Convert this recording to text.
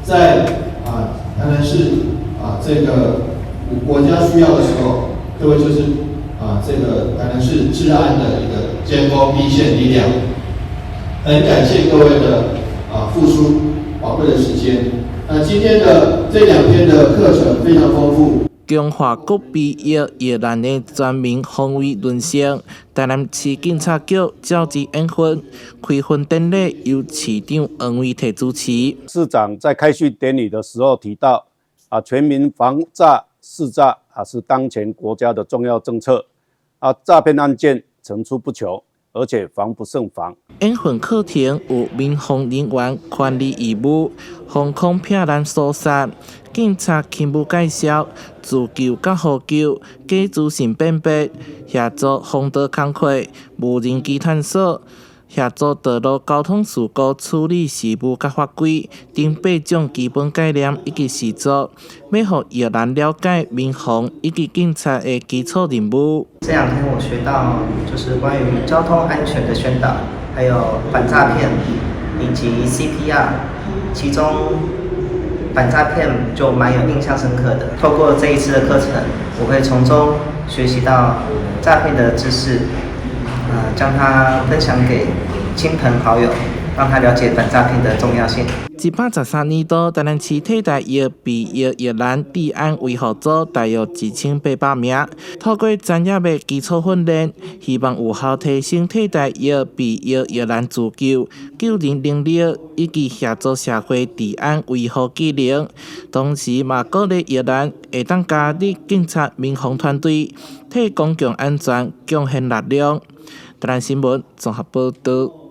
在台南市這個國家需要的時候，各位就是這個台南市治安的一個尖鋒一線力量。很感謝各位的付出寶貴的時間。那今天的這2天的課程非常豐富。強化國備役役難的全民防衛崙成，台南市警察局召集演訓，開訓典禮由市長黃偉哲主持。市長在開訓典禮的時候提到，全民防詐識詐是當前國家的重要政策，詐騙案件層出不窮，而且防不勝防。演訓課程有民防人員權利義務、防空避難疏散、警察勤務介紹、自救佮呼救、假資訊辨別、協助防盜工課、無人機探索、協助道路交通事故處理事務佮法規等八種基本概念以及實作，欲予役男了解民防以及警察的基礎任務。這兩天我學到就是關於交通安全的宣導，還有反詐騙以及 CPR，其中反詐騙就蠻有印象深刻的。透過這一次的課程，我會從中學習到詐騙的知識，將它分享給親朋好友，讓他了解反詐騙的重要性。113年度，台南市替代役備役役男治安維護組大約1800名，透過專業的基礎訓練，希望有效提升替代役備役役男自救、救人能力以及協助社會治安維護技能。同時嘛，鼓勵役男會當加入警察民防團隊，替公共安全貢獻力量。台南新聞綜合報導。